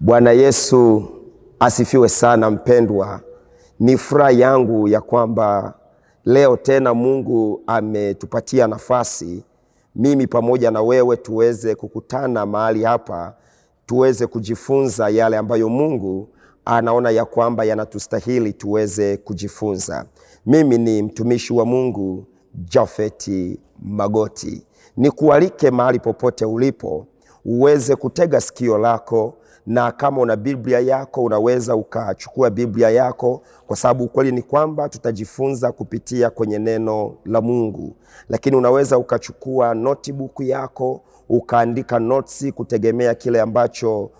Bwana Yesu asifiwe sana mpendwa. Ni furaha yangu ya kwamba leo tena Mungu ametupatia nafasi mimi pamoja na wewe tuweze kukutana mahali hapa, tuweze kujifunza yale ambayo Mungu anaona ya kwamba yanatustahili tuweze kujifunza. Mimi ni mtumishi wa Mungu Jafeti Magoti. Nikualike mahali popote ulipo uweze kutega sikio lako, na kama una Biblia yako unaweza ukachukua Biblia yako, kwa sababu ukweli ni kwamba tutajifunza kupitia kwenye neno la Mungu. Lakini unaweza ukachukua notebook yako ukaandika notes kutegemea kile ambacho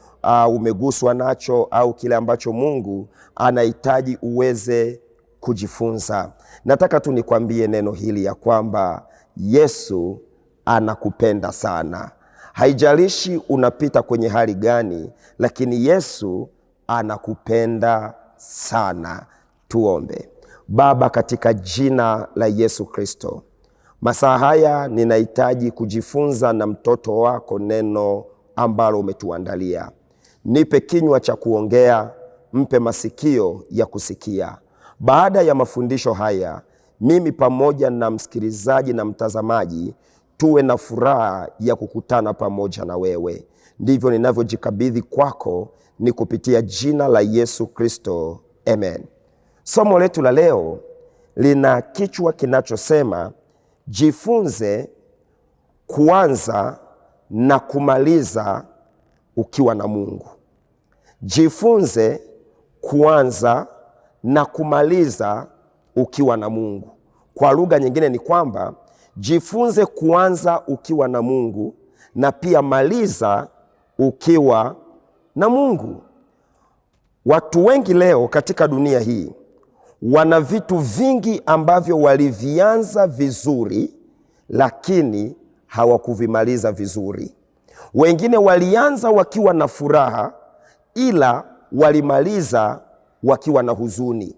umeguswa nacho au kile ambacho Mungu anahitaji uweze kujifunza. Nataka tu nikwambie neno hili ya kwamba Yesu anakupenda sana. Haijalishi unapita kwenye hali gani, lakini Yesu anakupenda sana. Tuombe. Baba, katika jina la Yesu Kristo, masaa haya ninahitaji kujifunza na mtoto wako neno ambalo umetuandalia. Nipe kinywa cha kuongea, mpe masikio ya kusikia. Baada ya mafundisho haya, mimi pamoja na msikilizaji na mtazamaji tuwe na furaha ya kukutana pamoja na wewe. Ndivyo ninavyojikabidhi kwako, ni kupitia jina la Yesu Kristo, amen. Somo letu la leo lina kichwa kinachosema jifunze kuanza na kumaliza ukiwa na Mungu. Jifunze kuanza na kumaliza ukiwa na Mungu. Kwa lugha nyingine ni kwamba jifunze kuanza ukiwa na Mungu na pia maliza ukiwa na Mungu. Watu wengi leo katika dunia hii wana vitu vingi ambavyo walivianza vizuri, lakini hawakuvimaliza vizuri. Wengine walianza wakiwa na furaha, ila walimaliza wakiwa na huzuni.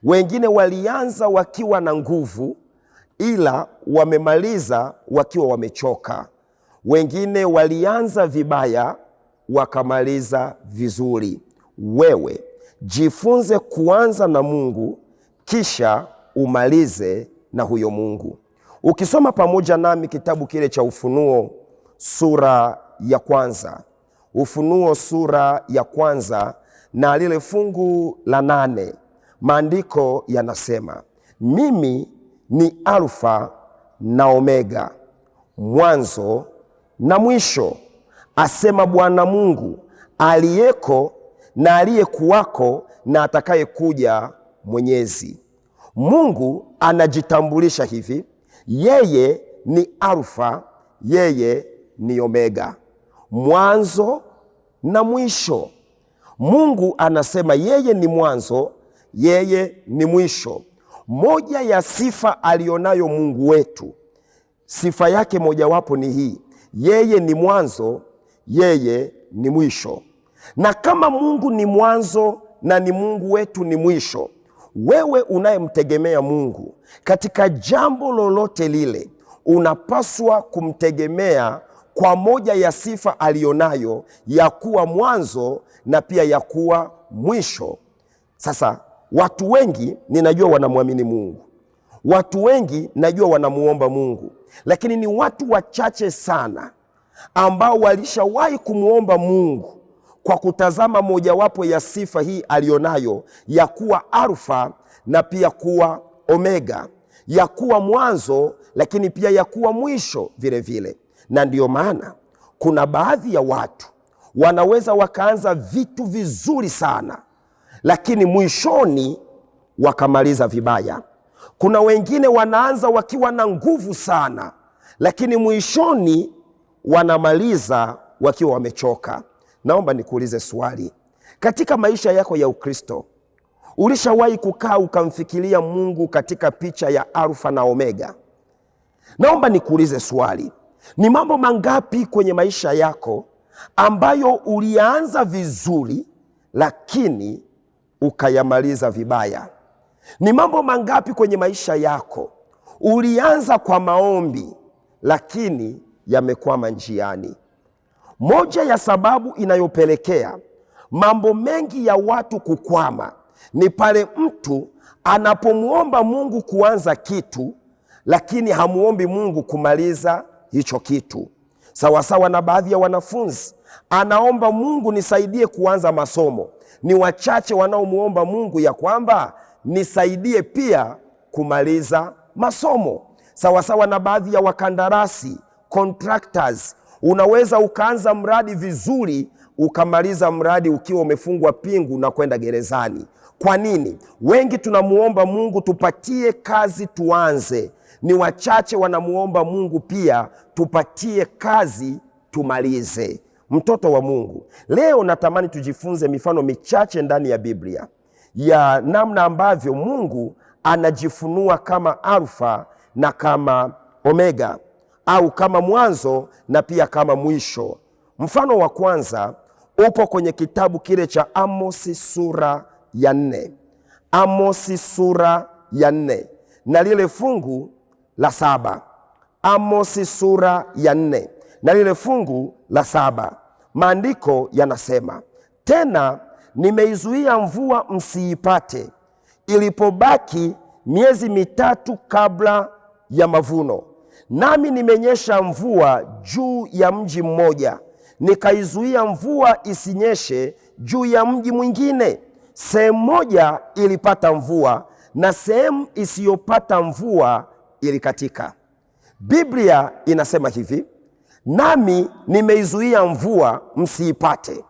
Wengine walianza wakiwa na nguvu, ila wamemaliza wakiwa wamechoka. Wengine walianza vibaya wakamaliza vizuri. Wewe jifunze kuanza na Mungu kisha umalize na huyo Mungu. Ukisoma pamoja nami kitabu kile cha Ufunuo sura ya kwanza, Ufunuo sura ya kwanza na lile fungu la 8, maandiko yanasema, mimi ni Alfa na Omega, mwanzo na mwisho, asema Bwana Mungu aliyeko na aliyekuwako na atakayekuja Mwenyezi. Mungu anajitambulisha hivi, yeye ni Alfa, yeye ni Omega, mwanzo na mwisho. Mungu anasema yeye ni mwanzo, yeye ni mwisho. Moja ya sifa alionayo Mungu wetu, sifa yake mojawapo ni hii, yeye ni mwanzo, yeye ni mwisho. Na kama Mungu ni mwanzo na ni Mungu wetu ni mwisho, wewe unayemtegemea Mungu katika jambo lolote lile, unapaswa kumtegemea kwa moja ya sifa alionayo ya kuwa mwanzo na pia ya kuwa mwisho. Sasa watu wengi ninajua wanamwamini Mungu, watu wengi najua wanamuomba Mungu, lakini ni watu wachache sana ambao walishawahi kumuomba Mungu kwa kutazama mojawapo ya sifa hii alionayo ya kuwa Alfa na pia kuwa Omega, ya kuwa mwanzo lakini pia ya kuwa mwisho vile vile. Na ndiyo maana kuna baadhi ya watu wanaweza wakaanza vitu vizuri sana, lakini mwishoni wakamaliza vibaya. Kuna wengine wanaanza wakiwa na nguvu sana, lakini mwishoni wanamaliza wakiwa wamechoka. Naomba nikuulize swali. Katika maisha yako ya Ukristo, ulishawahi kukaa ukamfikiria Mungu katika picha ya Alfa na Omega? Naomba nikuulize swali. Ni mambo mangapi kwenye maisha yako ambayo ulianza vizuri lakini ukayamaliza vibaya? Ni mambo mangapi kwenye maisha yako ulianza kwa maombi lakini yamekwama njiani? Moja ya sababu inayopelekea Mambo mengi ya watu kukwama ni pale mtu anapomwomba Mungu kuanza kitu, lakini hamuombi Mungu kumaliza hicho kitu. Sawasawa na baadhi ya wanafunzi, anaomba Mungu nisaidie kuanza masomo. Ni wachache wanaomwomba Mungu ya kwamba nisaidie pia kumaliza masomo. Sawasawa na baadhi ya wakandarasi, contractors, unaweza ukaanza mradi vizuri ukamaliza mradi ukiwa umefungwa pingu na kwenda gerezani. Kwa nini? Wengi tunamuomba Mungu tupatie kazi tuanze, ni wachache wanamuomba Mungu pia tupatie kazi tumalize. Mtoto wa Mungu, leo natamani tujifunze mifano michache ndani ya Biblia ya namna ambavyo Mungu anajifunua kama Alfa na kama Omega, au kama mwanzo na pia kama mwisho. Mfano wa kwanza upo kwenye kitabu kile cha Amosi sura ya 4. Amosi sura ya 4 na lile fungu la 7. Amosi sura ya 4 na lile fungu la 7. Maandiko yanasema, tena nimeizuia mvua msiipate, ilipobaki miezi 3 kabla ya mavuno. Nami nimenyesha mvua juu ya mji mmoja, nikaizuia mvua isinyeshe juu ya mji mwingine. Sehemu moja ilipata mvua na sehemu isiyopata mvua ilikatika. Biblia inasema hivi, nami nimeizuia mvua msiipate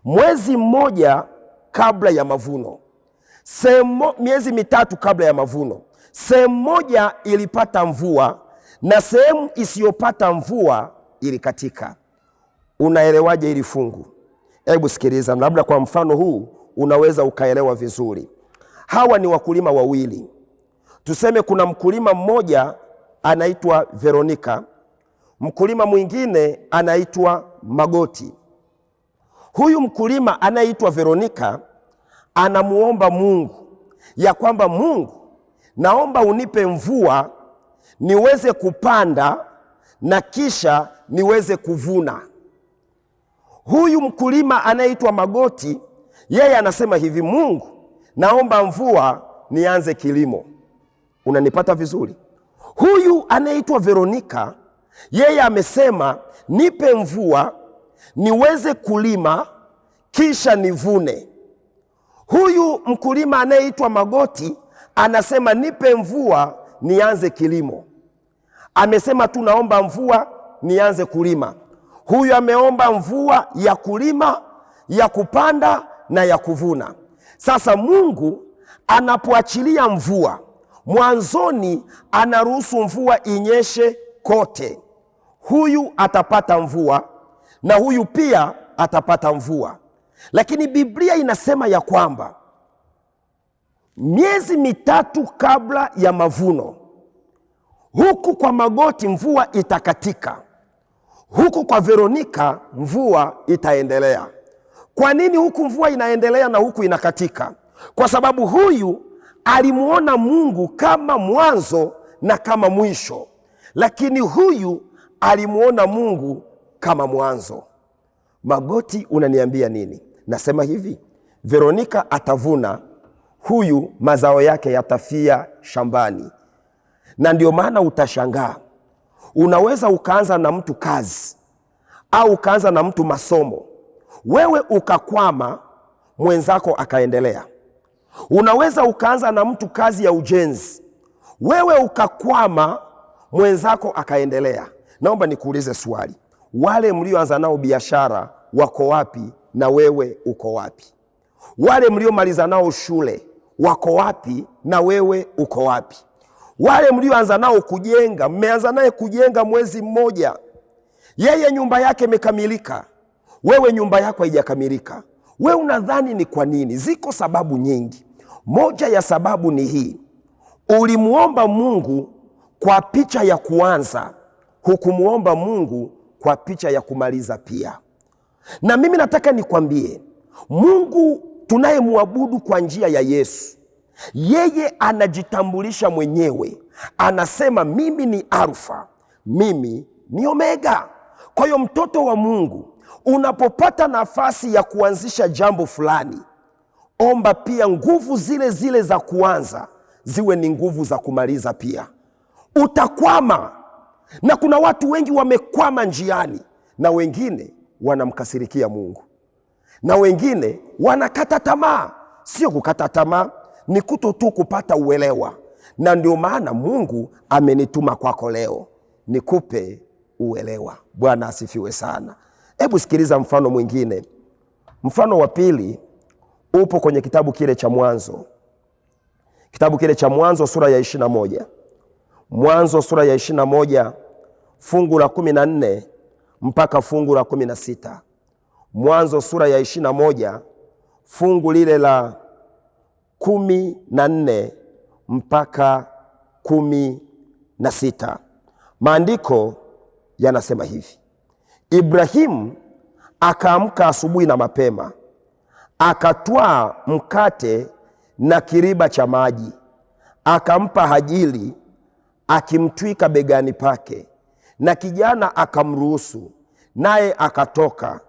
mwezi mmoja kabla ya mavuno, miezi 3 kabla ya mavuno. Sehemu moja ilipata mvua na sehemu isiyopata mvua ilikatika. Unaelewaje hili fungu? Hebu sikiliza, labda kwa mfano huu unaweza ukaelewa vizuri. Hawa ni wakulima wawili. Tuseme kuna mkulima mmoja anaitwa Veronica, mkulima mwingine anaitwa Magoti. Huyu mkulima anayeitwa Veronica anamuomba Mungu ya kwamba Mungu, naomba unipe mvua niweze kupanda na kisha niweze kuvuna. Huyu mkulima anayeitwa Magoti yeye anasema hivi, Mungu, naomba mvua nianze kilimo. Unanipata vizuri? Huyu anayeitwa Veronica yeye amesema nipe mvua niweze kulima kisha nivune. Huyu mkulima anayeitwa Magoti anasema nipe mvua nianze kilimo. Amesema tu naomba mvua nianze kulima. Huyu ameomba mvua ya kulima, ya kupanda na ya kuvuna. Sasa Mungu anapoachilia mvua, mwanzoni anaruhusu mvua inyeshe kote. Huyu atapata mvua na huyu pia atapata mvua. Lakini Biblia inasema ya kwamba miezi 3 kabla ya mavuno, huku kwa Magoti mvua itakatika, huku kwa Veronica mvua itaendelea. Kwa nini huku mvua inaendelea na huku inakatika? Kwa sababu huyu alimuona Mungu kama mwanzo na kama mwisho, lakini huyu alimuona Mungu kama mwanzo. Magoti, unaniambia nini? Nasema hivi, Veronica atavuna, huyu mazao yake yatafia shambani. Na ndio maana utashangaa, unaweza ukaanza na mtu kazi au ukaanza na mtu masomo, wewe ukakwama, mwenzako akaendelea. Unaweza ukaanza na mtu kazi ya ujenzi, wewe ukakwama, mwenzako akaendelea. Naomba nikuulize swali, wale mlioanza nao biashara wako wapi na wewe uko wapi? Wale mliomaliza nao shule wako wapi na wewe uko wapi? Wale mlioanza nao kujenga, mmeanza naye kujenga mwezi mmoja, yeye nyumba yake imekamilika, wewe nyumba yako haijakamilika. Wewe unadhani ni kwa nini? Ziko sababu nyingi. Moja ya sababu ni hii: ulimuomba Mungu kwa picha ya kuanza, hukumuomba Mungu kwa picha ya kumaliza pia. Na mimi nataka nikwambie, Mungu tunayemwabudu kwa njia ya Yesu, yeye anajitambulisha mwenyewe, anasema mimi ni Alfa, mimi ni Omega. Kwa hiyo mtoto wa Mungu, Unapopata nafasi ya kuanzisha jambo fulani, omba pia nguvu zile zile za kuanza ziwe ni nguvu za kumaliza pia. Utakwama, na kuna watu wengi wamekwama njiani, na wengine wanamkasirikia Mungu, na wengine wanakata tamaa. Sio kukata tamaa, ni kuto tu kupata uelewa, na ndio maana Mungu amenituma kwako leo nikupe uelewa. Bwana asifiwe sana. Hebu sikiliza mfano mwingine. Mfano wa pili upo kwenye kitabu kile cha Mwanzo, kitabu kile cha Mwanzo sura ya 21. Mwanzo sura ya 21 fungu la 14 mpaka fungu la 16. Mwanzo sura ya 21 fungu lile la 14 mpaka 16. Maandiko yanasema hivi: Ibrahimu akaamka asubuhi na mapema, akatwaa mkate na kiriba cha maji, akampa Hajiri, akimtwika begani pake, na kijana akamruhusu, naye akatoka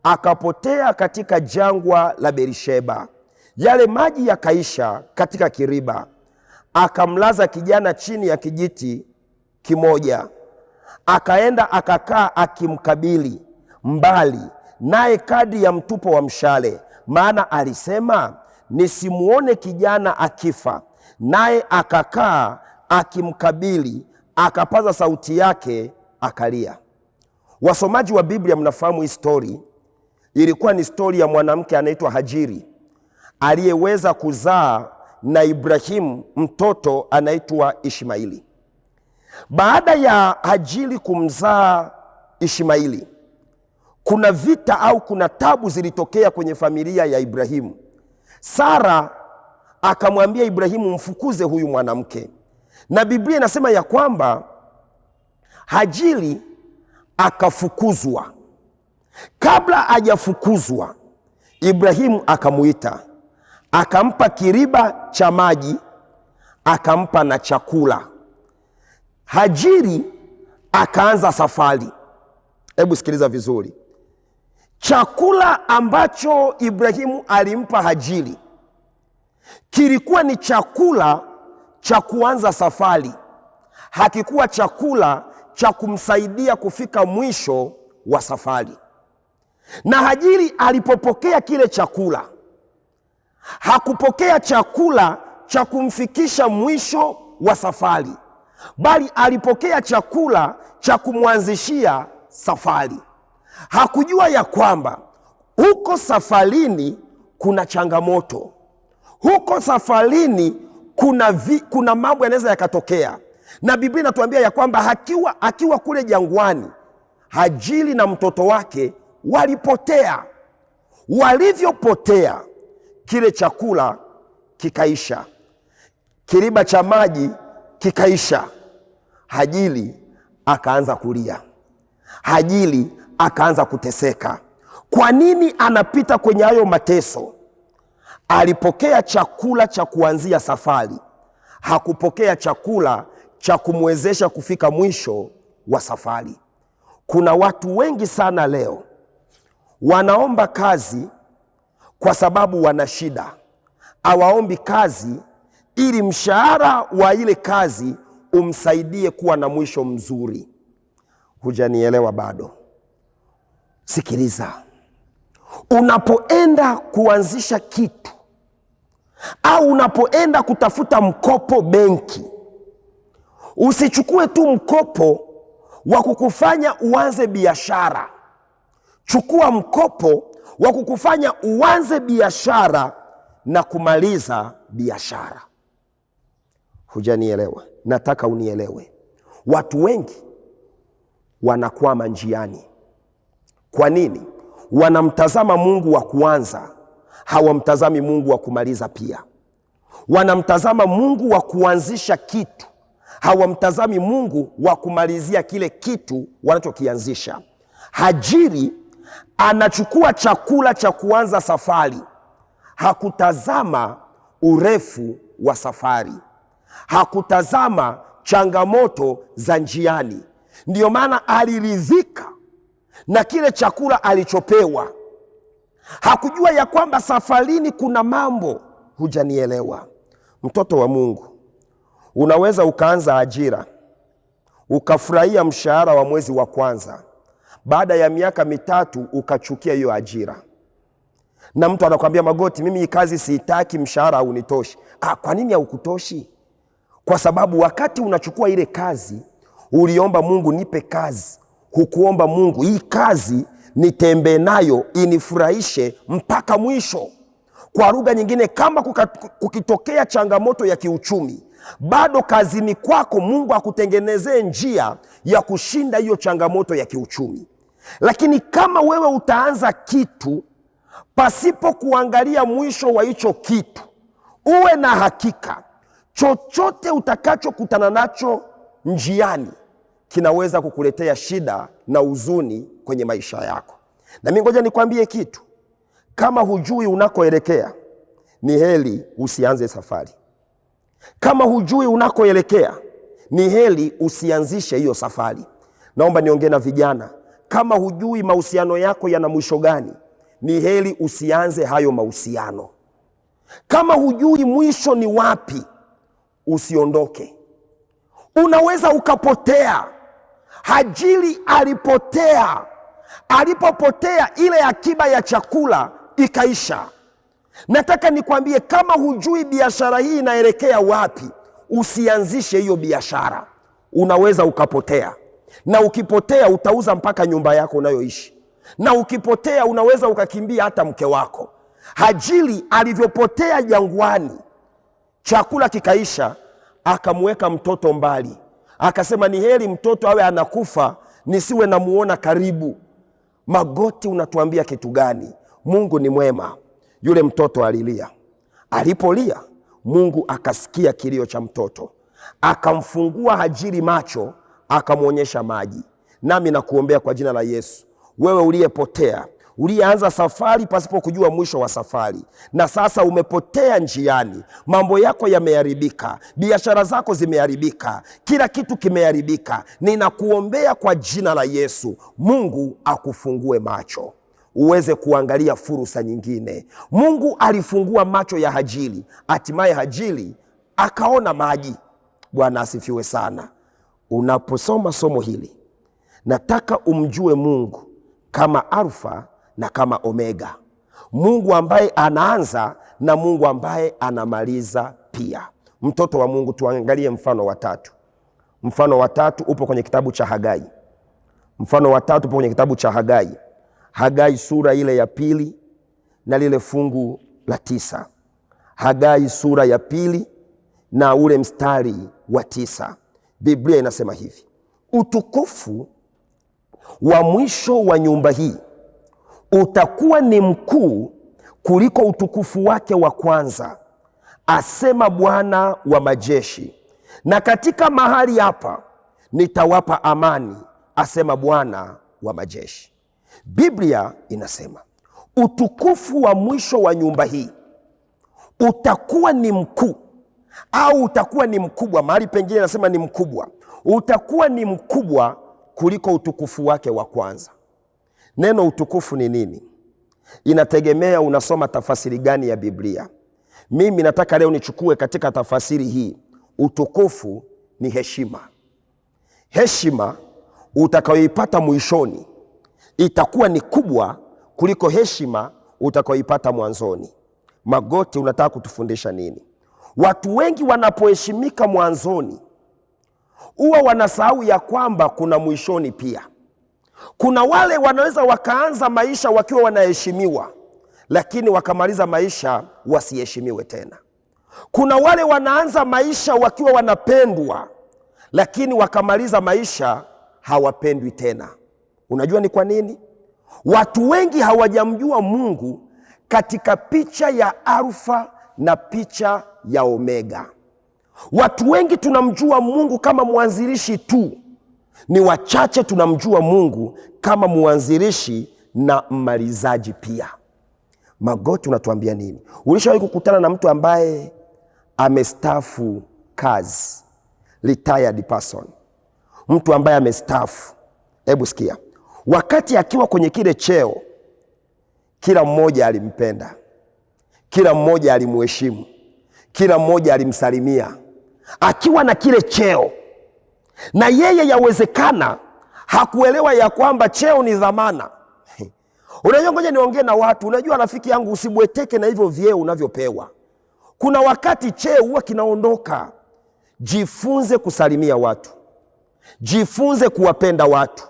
akapotea katika jangwa la Berisheba. Yale maji yakaisha katika kiriba, akamlaza kijana chini ya kijiti kimoja, akaenda akakaa akimkabili mbali naye kadi ya mtupo wa mshale, maana alisema, nisimuone kijana akifa. Naye akakaa akimkabili, akapaza sauti yake akalia. Wasomaji wa Biblia mnafahamu hii stori. Ilikuwa ni stori ya mwanamke anaitwa Hajiri aliyeweza kuzaa na Ibrahimu mtoto anaitwa Ishmaili. Baada ya Hajiri kumzaa Ishmaili, kuna vita au kuna tabu zilitokea kwenye familia ya Ibrahimu. Sara akamwambia Ibrahimu, mfukuze huyu mwanamke, na Biblia inasema ya kwamba Hajiri akafukuzwa. Kabla hajafukuzwa, Ibrahimu akamuita, akampa kiriba cha maji, akampa na chakula. Hajiri akaanza safari. Hebu sikiliza vizuri. Chakula ambacho Ibrahimu alimpa Hajiri kilikuwa ni chakula cha kuanza safari, hakikuwa chakula cha kumsaidia kufika mwisho wa safari. Na Hajiri alipopokea kile chakula, hakupokea chakula cha kumfikisha mwisho wa safari, bali alipokea chakula cha kumwanzishia safari. Hakujua ya kwamba huko safarini kuna changamoto, huko safarini kuna mambo yanaweza yakatokea. Na Biblia inatuambia ya kwamba akiwa kule jangwani, Hajiri na mtoto wake walipotea. Walivyopotea, kile chakula kikaisha, kiriba cha maji kikaisha. Hajiri akaanza kulia, Hajiri akaanza kuteseka. Kwa nini anapita kwenye hayo mateso? Alipokea chakula cha kuanzia safari, hakupokea chakula cha kumwezesha kufika mwisho wa safari. Kuna watu wengi sana leo wanaomba kazi kwa sababu wana shida. Hawaombi kazi ili mshahara wa ile kazi umsaidie kuwa na mwisho mzuri. Hujanielewa bado? Sikiliza, unapoenda kuanzisha kitu au unapoenda kutafuta mkopo benki, usichukue tu mkopo wa kukufanya uanze biashara. Chukua mkopo wa kukufanya uanze biashara na kumaliza biashara. Hujanielewa? Nataka unielewe. Watu wengi wanakwama njiani. Kwa nini? Wanamtazama Mungu wa kuanza, hawamtazami Mungu wa kumaliza pia. Wanamtazama Mungu wa kuanzisha kitu, hawamtazami Mungu wa kumalizia kile kitu wanachokianzisha. Hajiri anachukua chakula cha kuanza safari, hakutazama urefu wa safari, hakutazama changamoto za njiani. Ndiyo maana aliridhika na kile chakula alichopewa. Hakujua ya kwamba safarini kuna mambo. Hujanielewa, mtoto wa Mungu. Unaweza ukaanza ajira ukafurahia mshahara wa mwezi wa kwanza, baada ya miaka 3 ukachukia hiyo ajira, na mtu anakwambia, Magoti, mimi hii kazi siitaki, mshahara haunitoshi. Kwa nini haukutoshi? Kwa sababu wakati unachukua ile kazi uliomba Mungu, nipe kazi. Hukuomba Mungu, hii kazi nitembee nayo inifurahishe mpaka mwisho. Kwa lugha nyingine, kama kukitokea changamoto ya kiuchumi, bado kazini kwako Mungu akutengenezee njia ya kushinda hiyo changamoto ya kiuchumi. Lakini kama wewe utaanza kitu pasipo kuangalia mwisho wa hicho kitu, uwe na hakika chochote utakachokutana nacho njiani kinaweza kukuletea shida na huzuni kwenye maisha yako. Na mimi ngoja nikwambie kitu, kama hujui unakoelekea, ni heri usianze safari. Kama hujui unakoelekea, ni heri usianzishe hiyo safari. Naomba niongee na vijana, kama hujui mahusiano yako yana mwisho gani, ni heri usianze hayo mahusiano. Kama hujui mwisho ni wapi, usiondoke. Unaweza ukapotea. Hajiri alipotea. Alipopotea ile akiba ya chakula ikaisha. Nataka nikwambie, kama hujui biashara hii inaelekea wapi, usianzishe hiyo biashara. Unaweza ukapotea, na ukipotea utauza mpaka nyumba yako unayoishi, na ukipotea unaweza ukakimbia hata mke wako. Hajiri alivyopotea jangwani, chakula kikaisha, akamweka mtoto mbali, akasema ni heri mtoto awe anakufa nisiwe namuona karibu. Magoti, unatuambia kitu gani? Mungu ni mwema. Yule mtoto alilia. Alipolia, Mungu akasikia kilio cha mtoto, akamfungua Hajiri macho, akamwonyesha maji. Nami nakuombea kwa jina la Yesu, wewe uliyepotea, uliyeanza safari pasipo kujua mwisho wa safari, na sasa umepotea njiani, mambo yako yameharibika, biashara zako zimeharibika, kila kitu kimeharibika, ninakuombea kwa jina la Yesu, Mungu akufungue macho uweze kuangalia fursa nyingine. Mungu alifungua macho ya Hajiri, hatimaye Hajiri akaona maji. Bwana asifiwe sana. Unaposoma somo hili, nataka umjue Mungu kama Alfa na kama Omega, Mungu ambaye anaanza na Mungu ambaye anamaliza pia. Mtoto wa Mungu, tuangalie mfano wa tatu. Mfano wa tatu upo kwenye kitabu cha Hagai. Mfano wa tatu upo kwenye kitabu cha Hagai. Hagai sura ile ya 2 na lile fungu la 9. Hagai sura ya 2 na ule mstari wa 9. Biblia inasema hivi: utukufu wa mwisho wa nyumba hii utakuwa ni mkuu kuliko utukufu wake wa kwanza, asema Bwana wa majeshi. Na katika mahali hapa nitawapa amani, asema Bwana wa majeshi. Biblia inasema utukufu wa mwisho wa nyumba hii utakuwa ni mkuu, au utakuwa ni mkubwa. Mahali pengine inasema ni mkubwa. Utakuwa ni mkubwa kuliko utukufu wake wa kwanza. Neno utukufu ni nini? Inategemea unasoma tafasiri gani ya Biblia. Mimi nataka leo nichukue katika tafasiri hii. Utukufu ni heshima. Heshima utakayoipata mwishoni itakuwa ni kubwa kuliko heshima utakayoipata mwanzoni. Magoti, unataka kutufundisha nini? Watu wengi wanapoheshimika mwanzoni huwa wanasahau ya kwamba kuna mwishoni pia. Kuna wale wanaweza wakaanza maisha wakiwa wanaheshimiwa, lakini wakamaliza maisha wasiheshimiwe tena. Kuna wale wanaanza maisha wakiwa wanapendwa, lakini wakamaliza maisha hawapendwi tena. Unajua ni kwa nini? Watu wengi hawajamjua Mungu katika picha ya Alfa na picha ya Omega. Watu wengi tunamjua Mungu kama mwanzilishi tu. Ni wachache tunamjua Mungu kama mwanzilishi na mmalizaji pia. Magoti, unatuambia nini? Ulishawahi kukutana na mtu ambaye amestaafu kazi, retired person, mtu ambaye amestaafu? Hebu sikia, Wakati akiwa kwenye kile cheo, kila mmoja alimpenda, kila mmoja alimuheshimu, kila mmoja alimsalimia akiwa na kile cheo. Na yeye yawezekana hakuelewa ya kwamba cheo ni dhamana. Unajua, ngoja niongee na watu. Unajua rafiki yangu, usibweteke na hivyo vyeo unavyopewa. Kuna wakati cheo huwa kinaondoka. Jifunze kusalimia watu, jifunze kuwapenda watu.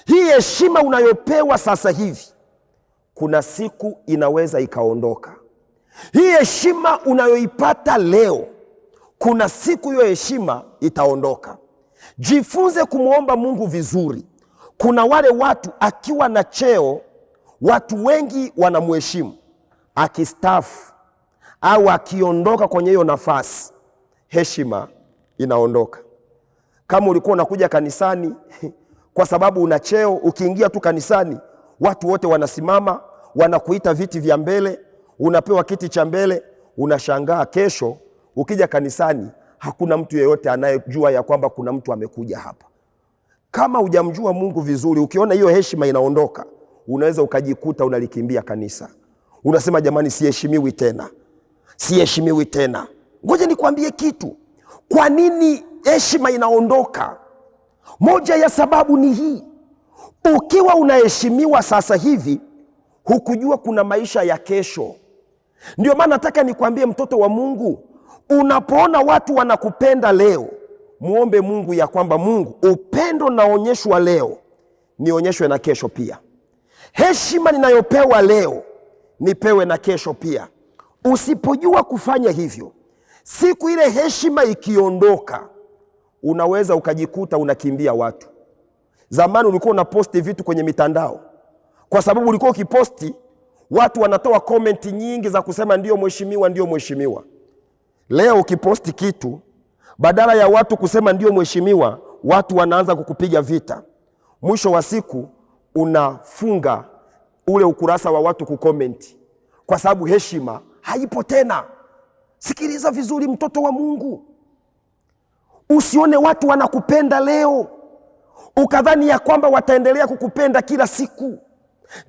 Hii heshima unayopewa sasa hivi, kuna siku inaweza ikaondoka. Hii heshima unayoipata leo, kuna siku hiyo heshima itaondoka. Jifunze kumwomba Mungu vizuri. Kuna wale watu akiwa na cheo watu wengi wanamheshimu, akistaafu au akiondoka kwenye hiyo nafasi, heshima inaondoka. Kama ulikuwa unakuja kanisani kwa sababu una cheo, ukiingia tu kanisani watu wote wanasimama, wanakuita viti vya mbele, unapewa kiti cha mbele. Unashangaa kesho ukija kanisani hakuna mtu yeyote anayejua ya kwamba kuna mtu amekuja hapa. Kama hujamjua Mungu vizuri, ukiona hiyo heshima inaondoka, unaweza ukajikuta unalikimbia kanisa, unasema jamani, siheshimiwi tena, siheshimiwi tena. Ngoja nikwambie kitu. Kwa nini heshima inaondoka? Moja ya sababu ni hii: ukiwa unaheshimiwa sasa hivi, hukujua kuna maisha ya kesho. Ndio maana nataka nikwambie mtoto wa Mungu, unapoona watu wanakupenda leo, muombe Mungu ya kwamba Mungu, upendo naonyeshwa leo nionyeshwe na kesho pia. Heshima ninayopewa leo nipewe na kesho pia. Usipojua kufanya hivyo, siku ile heshima ikiondoka, unaweza ukajikuta unakimbia watu. Zamani ulikuwa unaposti vitu kwenye mitandao, kwa sababu ulikuwa ukiposti watu wanatoa komenti nyingi za kusema ndio mheshimiwa, ndio mheshimiwa. Leo ukiposti kitu, badala ya watu kusema ndio mheshimiwa, watu wanaanza kukupiga vita. Mwisho wa siku unafunga ule ukurasa wa watu kukomenti, kwa sababu heshima haipo tena. Sikiliza vizuri, mtoto wa Mungu, usione watu wanakupenda leo ukadhani ya kwamba wataendelea kukupenda kila siku.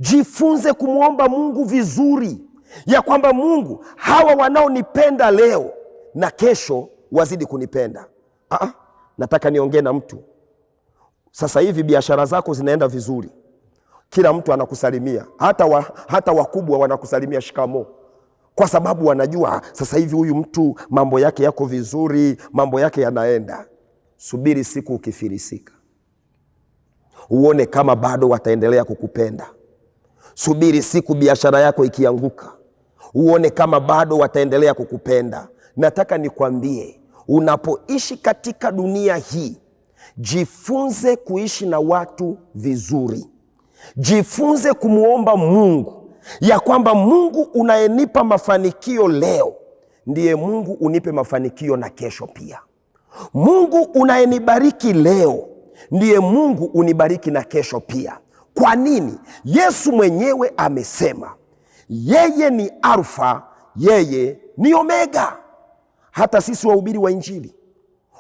Jifunze kumwomba Mungu vizuri, ya kwamba Mungu, hawa wanaonipenda leo na kesho wazidi kunipenda. Nataka niongee na mtu sasa hivi. Biashara zako zinaenda vizuri, kila mtu anakusalimia, hata wakubwa wanakusalimia shikamo, kwa sababu wanajua sasa hivi huyu mtu mambo yake yako vizuri, mambo yake yanaenda. Subiri siku ukifilisika, uone kama bado wataendelea kukupenda. Subiri siku biashara yako ikianguka, uone kama bado wataendelea kukupenda. Nataka nikwambie, unapoishi katika dunia hii, jifunze kuishi na watu vizuri. Jifunze kumwomba Mungu ya kwamba Mungu unayenipa mafanikio leo ndiye Mungu unipe mafanikio na kesho pia. Mungu unayenibariki leo ndiye Mungu unibariki na kesho pia. Kwa nini? Yesu mwenyewe amesema yeye ni Alfa, yeye ni Omega. Hata sisi wahubiri wa Injili,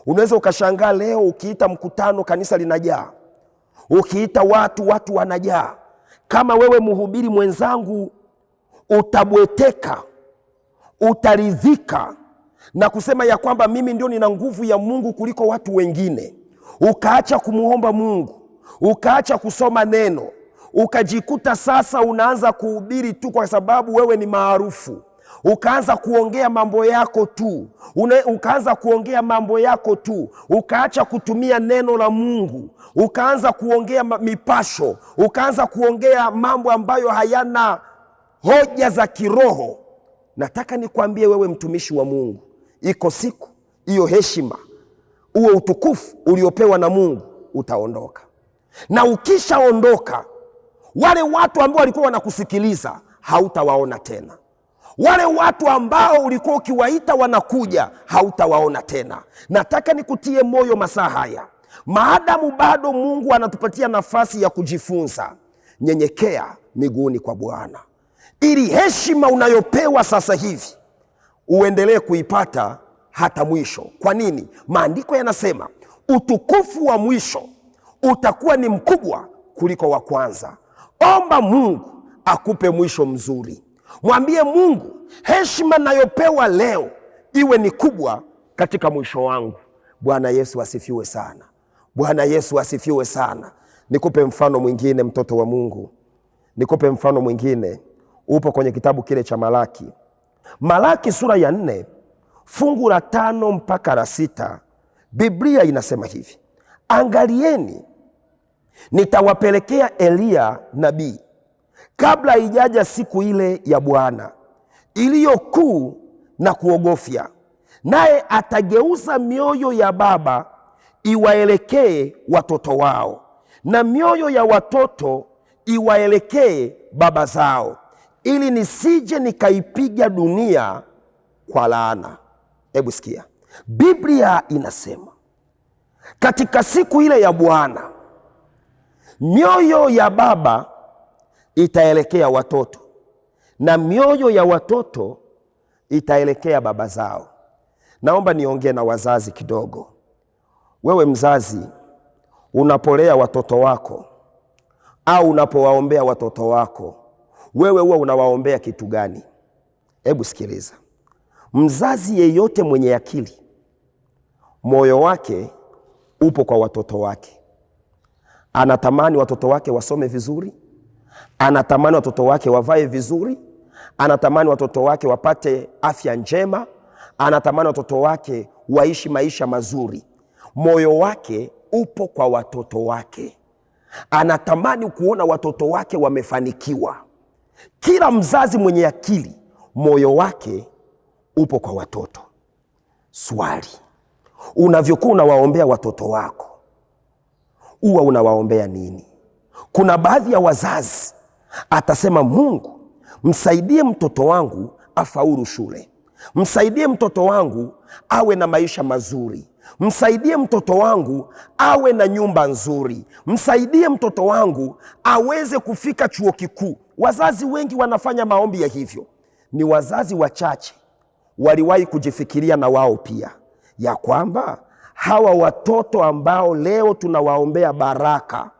unaweza ukashangaa leo ukiita mkutano kanisa linajaa, ukiita watu watu wanajaa. Kama wewe mhubiri mwenzangu utabweteka, utaridhika na kusema ya kwamba mimi ndio nina nguvu ya Mungu kuliko watu wengine, ukaacha kumwomba Mungu, ukaacha kusoma neno, ukajikuta sasa unaanza kuhubiri tu kwa sababu wewe ni maarufu, ukaanza kuongea mambo yako tu, ukaanza kuongea mambo yako tu, ukaacha kutumia neno la Mungu, ukaanza kuongea mipasho, ukaanza kuongea mambo ambayo hayana hoja za kiroho. Nataka nikwambie wewe mtumishi wa Mungu, iko siku hiyo heshima, huo utukufu uliopewa na Mungu utaondoka. Na ukishaondoka, wale watu ambao walikuwa wanakusikiliza hautawaona tena. Wale watu ambao ulikuwa ukiwaita wanakuja hautawaona tena. Nataka nikutie moyo masaa haya, maadamu bado Mungu anatupatia nafasi ya kujifunza, nyenyekea miguuni kwa Bwana ili heshima unayopewa sasa hivi uendelee kuipata hata mwisho. Kwa nini? Maandiko yanasema utukufu wa mwisho utakuwa ni mkubwa kuliko wa kwanza. Omba Mungu akupe mwisho mzuri. Mwambie Mungu, heshima nayopewa leo iwe ni kubwa katika mwisho wangu. Bwana Yesu asifiwe sana. Bwana Yesu asifiwe sana. Nikupe mfano mwingine, mtoto wa Mungu, nikupe mfano mwingine, upo kwenye kitabu kile cha Malaki, Malaki sura ya 4 fungu la 5 mpaka la 6. Biblia inasema hivi: angalieni, nitawapelekea Eliya nabii kabla ijaja siku ile ya Bwana iliyo kuu na kuogofya, naye atageuza mioyo ya baba iwaelekee watoto wao, na mioyo ya watoto iwaelekee baba zao, ili nisije nikaipiga dunia kwa laana. Hebu sikia, Biblia inasema katika siku ile ya Bwana mioyo ya baba itaelekea watoto na mioyo ya watoto itaelekea baba zao. Naomba niongee na wazazi kidogo. Wewe mzazi, unapolea watoto wako au unapowaombea watoto wako, wewe huwa unawaombea kitu gani? Hebu sikiliza. Mzazi yeyote mwenye akili, moyo wake upo kwa watoto wake. Anatamani watoto wake wasome vizuri, anatamani watoto wake wavae vizuri, anatamani watoto wake wapate afya njema, anatamani watoto wake waishi maisha mazuri. Moyo wake upo kwa watoto wake, anatamani kuona watoto wake wamefanikiwa. Kila mzazi mwenye akili, moyo wake upo kwa watoto. Swali, unavyokuwa unawaombea watoto wako, huwa unawaombea nini? Kuna baadhi ya wazazi atasema, Mungu msaidie mtoto wangu afaulu shule, msaidie mtoto wangu awe na maisha mazuri, msaidie mtoto wangu awe na nyumba nzuri, msaidie mtoto wangu aweze kufika chuo kikuu. Wazazi wengi wanafanya maombi ya hivyo. Ni wazazi wachache waliwahi kujifikiria na wao pia ya kwamba hawa watoto ambao leo tunawaombea baraka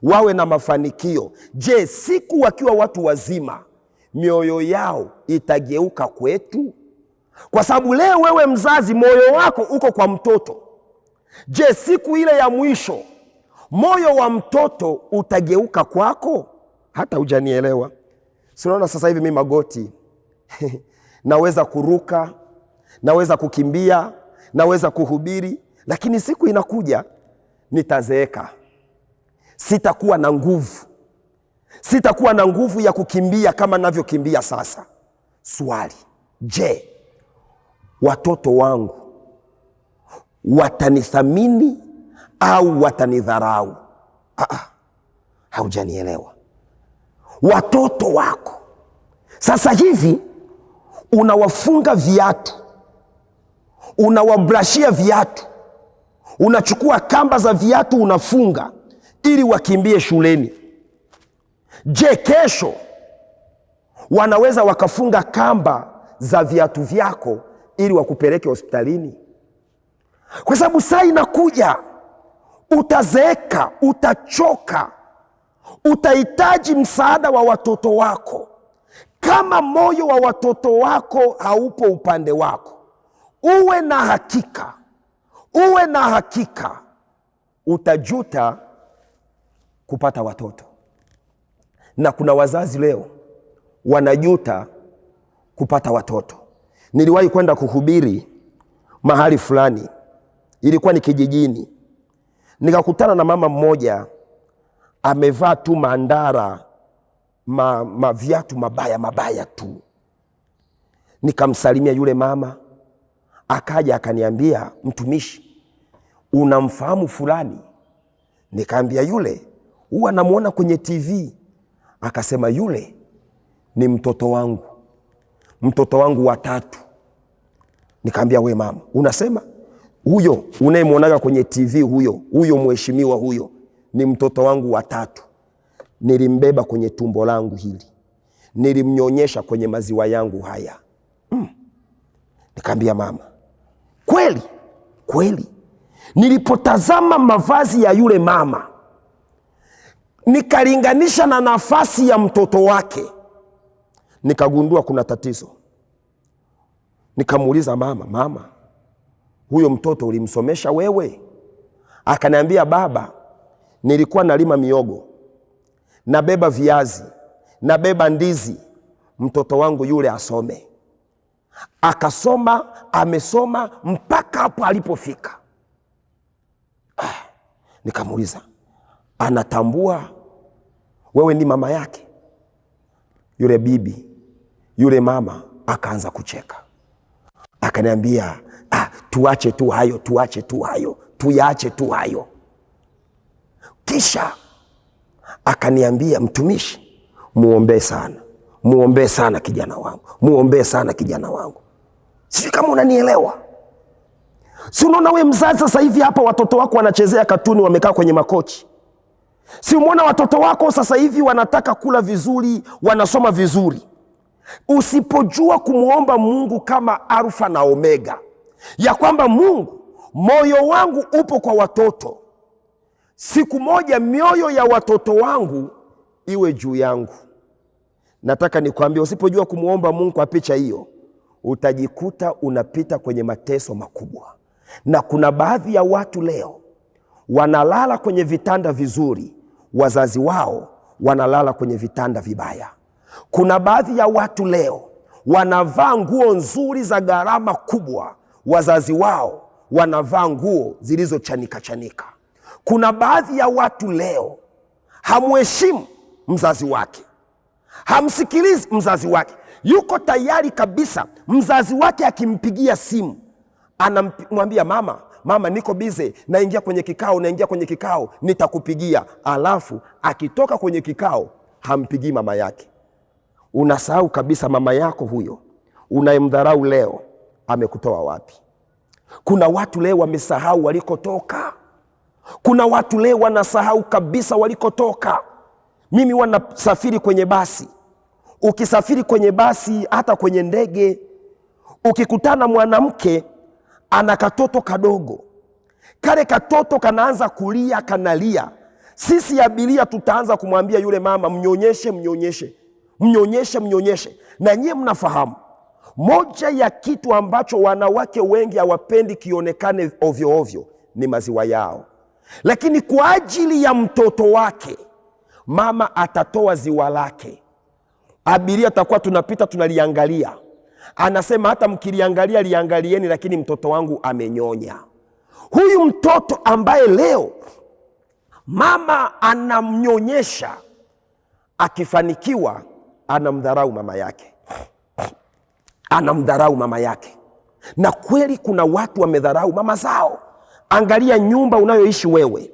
wawe na mafanikio, je, siku wakiwa watu wazima mioyo yao itageuka kwetu? Kwa sababu leo wewe mzazi moyo wako uko kwa mtoto. Je, siku ile ya mwisho moyo wa mtoto utageuka kwako? Hata hujanielewa. Si unaona sasa hivi mimi magoti naweza kuruka, naweza kukimbia, naweza kuhubiri, lakini siku inakuja nitazeeka. Sitakuwa na nguvu. Sitakuwa na nguvu ya kukimbia kama ninavyokimbia sasa. Swali, je, watoto wangu watanithamini au watanidharau? Haujanielewa. Watoto wako sasa hivi unawafunga viatu, unawabrashia viatu, unachukua kamba za viatu unafunga ili wakimbie shuleni. Je, kesho wanaweza wakafunga kamba za viatu vyako ili wakupeleke hospitalini? Kwa sababu saa inakuja utazeeka, utachoka, utahitaji msaada wa watoto wako. Kama moyo wa watoto wako haupo upande wako, uwe na hakika, uwe na hakika utajuta kupata watoto. Na kuna wazazi leo wanajuta kupata watoto. Niliwahi kwenda kuhubiri mahali fulani, ilikuwa ni kijijini. Nikakutana na mama mmoja amevaa tu mandara, maviatu mabaya mabaya tu. Nikamsalimia yule mama, akaja akaniambia, mtumishi, unamfahamu fulani? Nikaambia yule huwa namuona kwenye TV. Akasema yule ni mtoto wangu, mtoto wangu wa tatu. Nikaambia we mama, unasema huyo unayemwonaga kwenye TV, huyo mheshimiwa huyo ni mtoto wangu wa tatu. Nilimbeba kwenye tumbo langu hili, nilimnyonyesha kwenye maziwa yangu haya. Nikaambia mama, kweli kweli. Nilipotazama mavazi ya yule mama Nikalinganisha na nafasi ya mtoto wake, nikagundua kuna tatizo. Nikamuuliza mama, mama, huyo mtoto ulimsomesha wewe? Akaniambia, baba, nilikuwa nalima miogo, nabeba viazi, nabeba ndizi, mtoto wangu yule asome. Akasoma, amesoma mpaka hapo alipofika. Nikamuuliza, anatambua wewe ni mama yake? Yule bibi, yule mama akaanza kucheka, akaniambia, tuache tu hayo, tuache tu hayo, tuyaache tu hayo. Kisha akaniambia, mtumishi, muombee sana, muombee sana kijana wangu, muombee sana kijana wangu. Sijui kama unanielewa. Si unaona we mzazi sasa hivi hapa watoto wako wanachezea katuni, wamekaa kwenye makochi. Si umeona watoto wako sasa hivi wanataka kula vizuri, wanasoma vizuri. Usipojua kumuomba Mungu kama Alfa na Omega, ya kwamba Mungu, moyo wangu upo kwa watoto, siku moja mioyo ya watoto wangu iwe juu yangu. Nataka nikwambie, usipojua kumuomba Mungu kwa picha hiyo, utajikuta unapita kwenye mateso makubwa. Na kuna baadhi ya watu leo wanalala kwenye vitanda vizuri, wazazi wao wanalala kwenye vitanda vibaya. Kuna baadhi ya watu leo wanavaa nguo nzuri za gharama kubwa, wazazi wao wanavaa nguo zilizochanika chanika. Kuna baadhi ya watu leo hamuheshimu mzazi wake, hamsikilizi mzazi wake, yuko tayari kabisa mzazi wake akimpigia simu anamwambia mama, mama, niko bize, naingia kwenye kikao, naingia kwenye kikao, nitakupigia. Alafu akitoka kwenye kikao hampigii mama yake. Unasahau kabisa mama yako huyo unayemdharau leo amekutoa wapi. Kuna watu leo wamesahau walikotoka. Kuna watu leo wanasahau kabisa walikotoka. Mimi wanasafiri kwenye basi. Ukisafiri kwenye basi, hata kwenye ndege, ukikutana mwanamke ana katoto kadogo, kale katoto kanaanza kulia, kanalia, sisi abiria tutaanza kumwambia yule mama, mnyonyeshe, mnyonyeshe, mnyonyeshe, mnyonyeshe. Na nyie mnafahamu moja ya kitu ambacho wanawake wengi hawapendi kionekane ovyo ovyo ni maziwa yao, lakini kwa ajili ya mtoto wake mama atatoa ziwa lake. Abiria takuwa tunapita tunaliangalia, anasema hata mkiliangalia liangalieni, lakini mtoto wangu amenyonya. Huyu mtoto ambaye leo mama anamnyonyesha, akifanikiwa anamdharau mama yake, anamdharau mama yake. Na kweli kuna watu wamedharau mama zao. Angalia nyumba unayoishi wewe,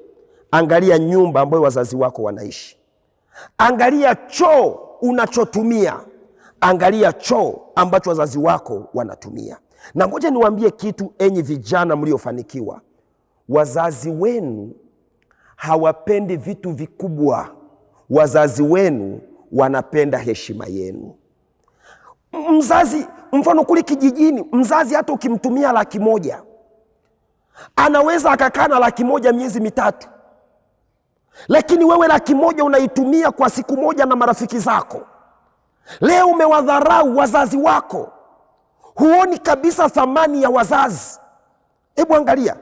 angalia nyumba ambayo wazazi wako wanaishi, angalia choo unachotumia, angalia choo ambacho wazazi wako wanatumia. Na ngoja niwaambie kitu, enyi vijana mliofanikiwa, wazazi wenu hawapendi vitu vikubwa, wazazi wenu wanapenda heshima yenu. Mzazi, mfano kule kijijini, mzazi hata ukimtumia 100,000 anaweza akakaa na 100,000 miezi mitatu, lakini wewe 100,000 unaitumia kwa siku moja na marafiki zako. Leo umewadharau wazazi wako, huoni kabisa thamani ya wazazi. Hebu angalia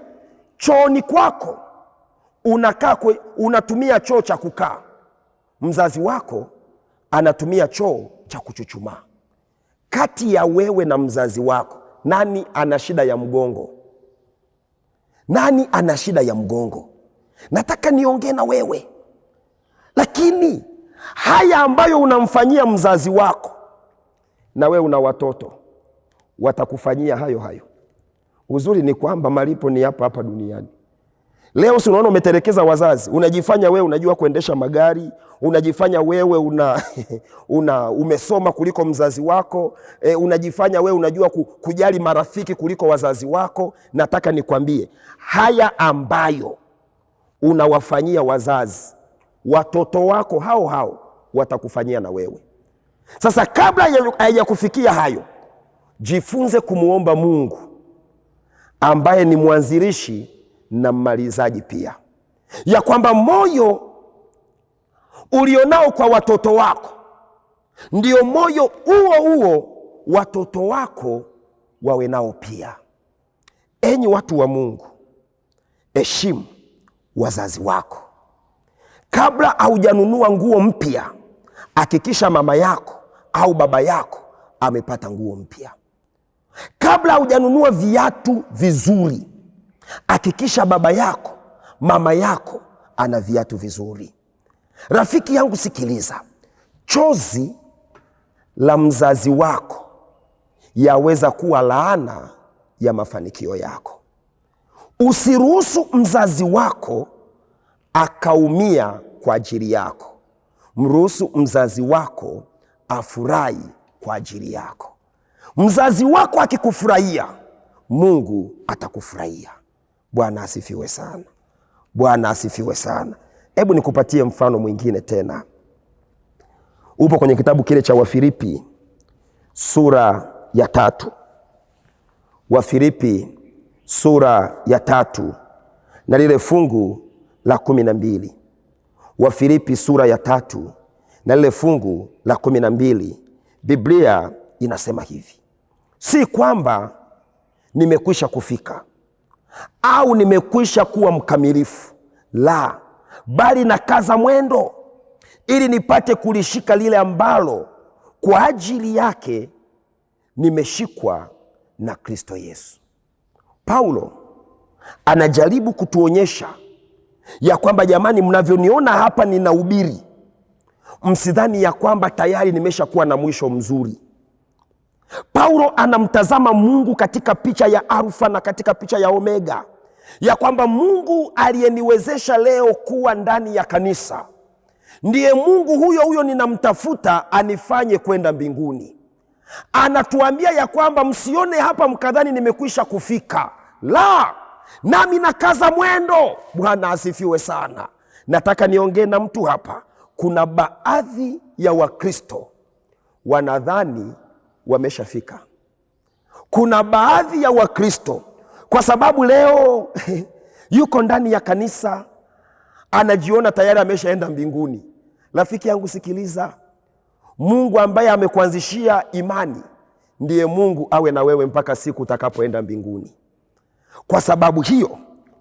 chooni kwako, unakaa unatumia choo cha kukaa, mzazi wako anatumia choo cha kuchuchumaa. Kati ya wewe na mzazi wako, nani ana shida ya mgongo? Nani ana shida ya mgongo? Nataka niongee na wewe, lakini haya ambayo unamfanyia mzazi wako, na wewe una watoto watakufanyia hayo hayo. Uzuri ni kwamba malipo ni hapa hapa duniani. Leo si unaona umetelekeza wazazi, unajifanya wewe unajua kuendesha magari, unajifanya wewe una umesoma kuliko mzazi wako, unajifanya wewe unajua kujali marafiki kuliko wazazi wako. Nataka nikwambie, haya ambayo unawafanyia wazazi, watoto wako hao hao watakufanyia na wewe. Sasa kabla hayakufikia hayo, jifunze kumuomba Mungu ambaye ni mwanzilishi na mmalizaji pia, ya kwamba moyo ulionao kwa watoto wako ndio moyo huo huo watoto wako wawe nao pia. Enyi watu wa Mungu, heshimu wazazi wako. Kabla haujanunua nguo mpya, hakikisha mama yako au baba yako amepata nguo mpya. Kabla haujanunua viatu vizuri, hakikisha baba yako mama yako ana viatu vizuri. Rafiki yangu, sikiliza, chozi la mzazi wako yaweza kuwa laana ya mafanikio yako. Usiruhusu mzazi wako akaumia kwa ajili yako. Mruhusu mzazi wako afurahi kwa ajili yako. Mzazi wako akikufurahia, Mungu atakufurahia. Bwana asifiwe sana. Bwana asifiwe sana. Hebu nikupatie mfano mwingine tena, upo kwenye kitabu kile cha Wafilipi sura ya 3. Wafilipi sura ya 3 na lile fungu la 12. Wafilipi sura ya 3 na lile fungu la 12, Biblia inasema hivi: si kwamba nimekwisha kufika au nimekwisha kuwa mkamilifu, la, bali nakaza mwendo ili nipate kulishika lile ambalo kwa ajili yake nimeshikwa na Kristo Yesu. Paulo anajaribu kutuonyesha ya kwamba jamani, mnavyoniona hapa ninahubiri, msidhani ya kwamba tayari nimeshakuwa na mwisho mzuri. Paulo anamtazama Mungu katika picha ya Alfa na katika picha ya Omega, ya kwamba Mungu aliyeniwezesha leo kuwa ndani ya kanisa ndiye Mungu huyo huyo ninamtafuta anifanye kwenda mbinguni. Anatuambia ya kwamba msione hapa mkadhani nimekwisha kufika, la, nami nakaza mwendo. Bwana asifiwe sana. Nataka niongee na mtu hapa. Kuna baadhi ya Wakristo wanadhani wameshafika. Kuna baadhi ya Wakristo kwa sababu leo yuko ndani ya kanisa anajiona tayari ameshaenda mbinguni. Rafiki yangu sikiliza, Mungu ambaye amekuanzishia imani ndiye Mungu awe na wewe mpaka siku utakapoenda mbinguni. Kwa sababu hiyo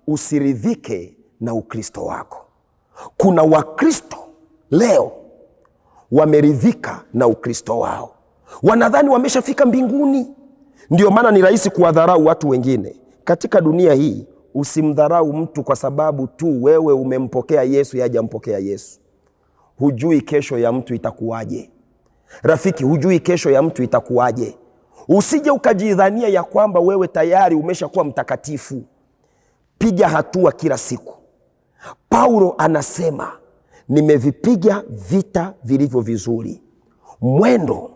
usiridhike na Ukristo wako. Kuna Wakristo leo wameridhika na Ukristo wao, wanadhani wameshafika mbinguni. Ndio maana ni rahisi kuwadharau watu wengine katika dunia hii. Usimdharau mtu kwa sababu tu wewe umempokea Yesu, yeye hajampokea Yesu. Hujui kesho ya mtu itakuwaje. Rafiki, hujui kesho ya mtu itakuwaje. Usije ukajidhania ya kwamba wewe tayari umeshakuwa mtakatifu. Piga hatua kila siku. Paulo anasema nimevipiga vita vilivyo vizuri, mwendo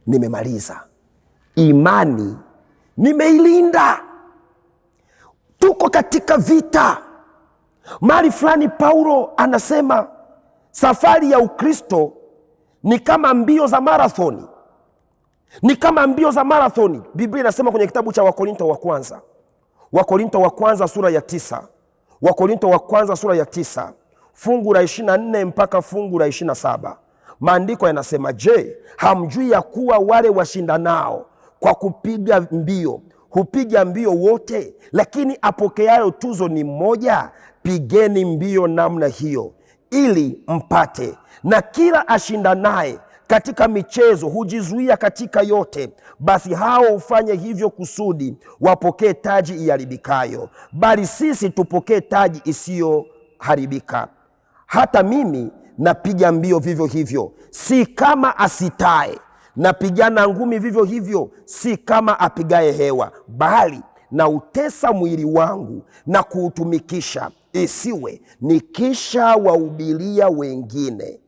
nimemaliza, imani nimeilinda. Tuko katika vita. Mahali fulani Paulo anasema safari ya Ukristo ni kama mbio za marathoni. Ni kama mbio za marathoni. Biblia inasema kwenye kitabu cha Wakorinto wa kwanza, Wakorinto wa kwanza sura ya 9, Wakorinto wa kwanza sura ya 9 fungu la 24 mpaka fungu la 27. Maandiko yanasema, je, hamjui ya kuwa wale washindanao kwa kupiga mbio hupiga mbio wote, lakini apokeayo tuzo ni mmoja? Pigeni mbio namna hiyo ili mpate. Na kila ashindanaye katika michezo hujizuia katika yote, basi hao hufanye hivyo kusudi wapokee taji iharibikayo, bali sisi tupokee taji isiyoharibika. Hata mimi napiga mbio vivyo hivyo, si kama asitae; napigana ngumi vivyo hivyo, si kama apigaye hewa, bali nautesa mwili wangu na kuutumikisha, isiwe nikisha wahubiria wengine,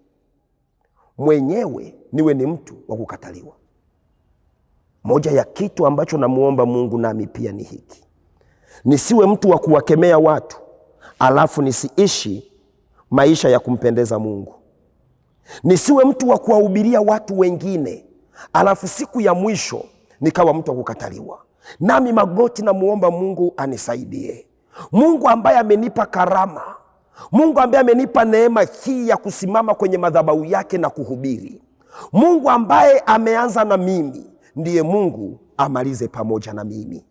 mwenyewe niwe ni mtu wa kukataliwa. Moja ya kitu ambacho namuomba Mungu nami pia ni hiki: nisiwe mtu wa kuwakemea watu alafu nisiishi maisha ya kumpendeza Mungu. Nisiwe mtu wa kuwahubiria watu wengine alafu siku ya mwisho nikawa mtu wa kukataliwa. Nami magoti namuomba Mungu anisaidie. Mungu ambaye amenipa karama, Mungu ambaye amenipa neema hii ya kusimama kwenye madhabahu yake na kuhubiri, Mungu ambaye ameanza na mimi ndiye Mungu amalize pamoja na mimi.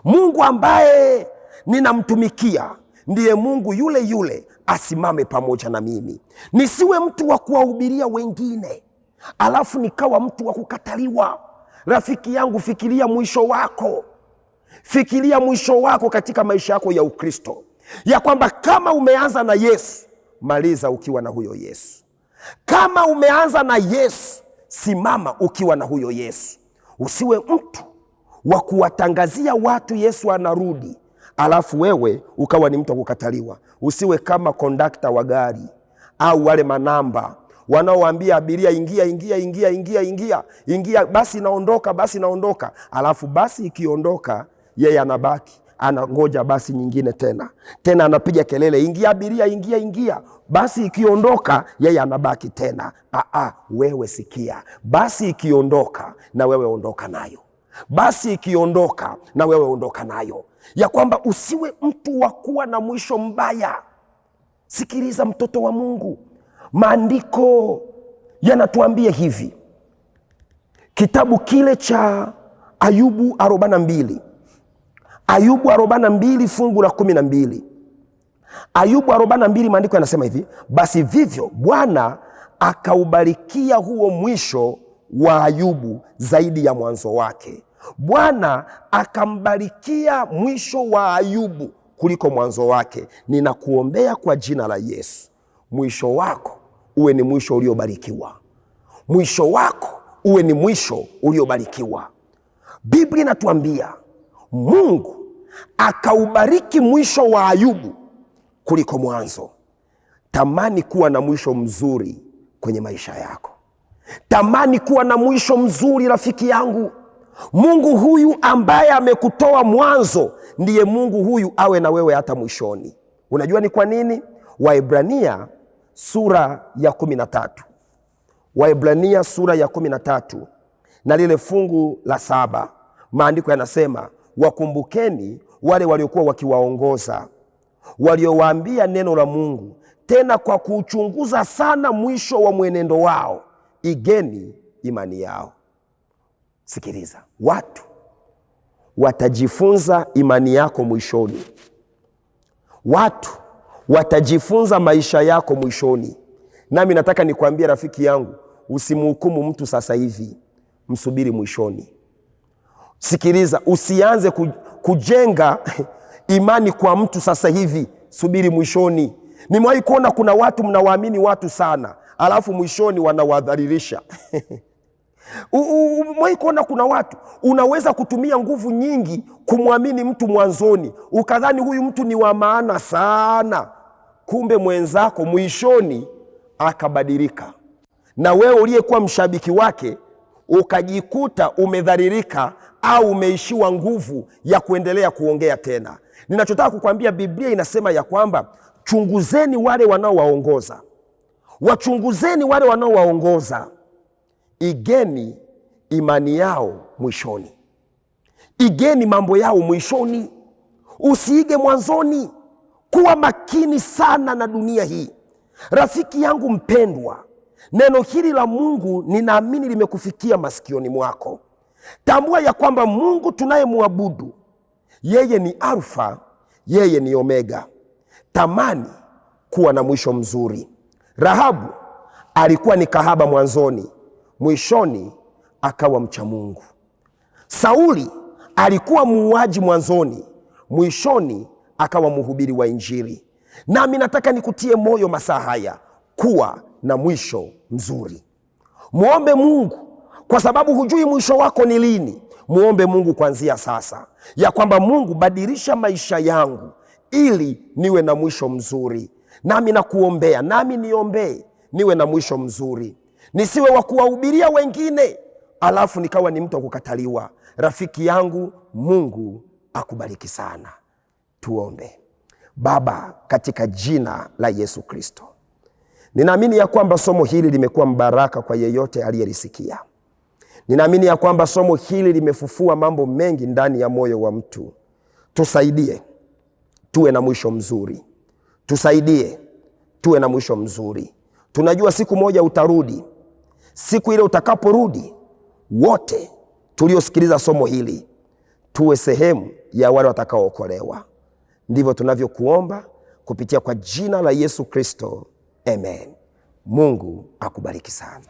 Mungu ambaye ninamtumikia ndiye Mungu yule yule asimame pamoja na mimi. Nisiwe mtu wa kuwahubiria wengine alafu nikawa mtu wa kukataliwa. Rafiki yangu, fikiria mwisho wako, fikiria mwisho wako katika maisha yako ya Ukristo, ya kwamba kama umeanza na Yesu, maliza ukiwa na huyo Yesu. Kama umeanza na Yesu, simama ukiwa na huyo Yesu. Usiwe mtu wa kuwatangazia watu Yesu anarudi, alafu wewe ukawa ni mtu wa kukataliwa. Usiwe kama kondakta wa gari au wale manamba wanaowaambia abiria ingia, ingia, ingia, ingia, ingia, ingia, basi naondoka, basi naondoka, alafu basi ikiondoka yeye anabaki anangoja basi nyingine tena tena, anapiga kelele, ingia abiria, ingia, ingia. Basi ikiondoka yeye anabaki tena. Aa, wewe sikia, basi ikiondoka na wewe ondoka nayo, basi ikiondoka na wewe ondoka nayo, ya kwamba usiwe mtu wa kuwa na mwisho mbaya. Sikiliza mtoto wa Mungu, maandiko yanatuambia hivi, kitabu kile cha Ayubu 42, Ayubu 42 fungu la 12, Ayubu 42, maandiko yanasema hivi: basi vivyo Bwana akaubarikia huo mwisho wa Ayubu zaidi ya mwanzo wake. Bwana akambarikia mwisho wa Ayubu kuliko mwanzo wake. Ninakuombea kwa jina la Yesu, mwisho wako uwe ni mwisho uliobarikiwa, mwisho wako uwe ni mwisho uliobarikiwa. Biblia inatuambia Mungu akaubariki mwisho wa Ayubu kuliko mwanzo. Tamani kuwa na mwisho mzuri kwenye maisha yako. Tamani kuwa na mwisho mzuri, rafiki yangu. Mungu huyu ambaye amekutoa mwanzo ndiye Mungu huyu awe na wewe hata mwishoni. Unajua ni kwa nini? Waebrania sura ya 13, Waebrania sura ya 13 na lile fungu la 7, maandiko yanasema wakumbukeni wale waliokuwa wakiwaongoza, waliowaambia neno la Mungu, tena kwa kuuchunguza sana mwisho wa mwenendo wao, igeni imani yao. Sikiliza, watu watajifunza imani yako mwishoni. Watu watajifunza maisha yako mwishoni. Nami nataka nikwambie rafiki yangu, usimhukumu mtu sasa hivi, msubiri mwishoni. Sikiliza, usianze kujenga imani kwa mtu sasa hivi, subiri mwishoni. Nimewahi kuona kuna watu mnawaamini watu sana, alafu mwishoni wanawadhalilisha. Umewahi kuona kuna watu unaweza kutumia nguvu nyingi kumwamini mtu mwanzoni, ukadhani huyu mtu ni wa maana sana, kumbe mwenzako mwishoni akabadilika, na wewe uliyekuwa mshabiki wake ukajikuta umedhalilika au umeishiwa nguvu ya kuendelea kuongea tena. Ninachotaka kukwambia, Biblia inasema ya kwamba chunguzeni wale wanaowaongoza, wachunguzeni wale wanaowaongoza, igeni imani yao mwishoni, igeni mambo yao mwishoni, usiige mwanzoni. Kuwa makini sana na dunia hii. Rafiki yangu mpendwa, neno hili la Mungu ninaamini limekufikia masikioni mwako. Tambua ya kwamba Mungu tunayemwabudu yeye ni Alfa, yeye ni Omega. Tamani kuwa na mwisho mzuri. Rahabu alikuwa ni kahaba mwanzoni, mwishoni akawa mcha Mungu. Sauli alikuwa muuaji mwanzoni, mwishoni akawa mhubiri wa Injili. Nami nataka nikutie moyo masaa haya kuwa na mwisho mzuri. Muombe Mungu kwa sababu hujui mwisho wako ni lini. Muombe Mungu kuanzia sasa ya kwamba Mungu, badilisha maisha yangu ili niwe na mwisho mzuri. Nami nakuombea, nami niombee niwe na mwisho mzuri, nisiwe wa kuwahubiria wengine alafu nikawa ni mtu wa kukataliwa. Rafiki yangu, Mungu akubariki sana. Tuombe. Baba, katika jina la Yesu Kristo, ninaamini ya kwamba somo hili limekuwa mbaraka kwa yeyote aliyelisikia. Ninaamini ya kwamba somo hili limefufua mambo mengi ndani ya moyo wa mtu. Tusaidie tuwe na mwisho mzuri, tusaidie tuwe na mwisho mzuri. Tunajua siku moja utarudi. Siku ile utakaporudi, wote tuliosikiliza somo hili tuwe sehemu ya wale watakaookolewa. Ndivyo tunavyokuomba kupitia kwa jina la Yesu Kristo, amen. Mungu akubariki sana.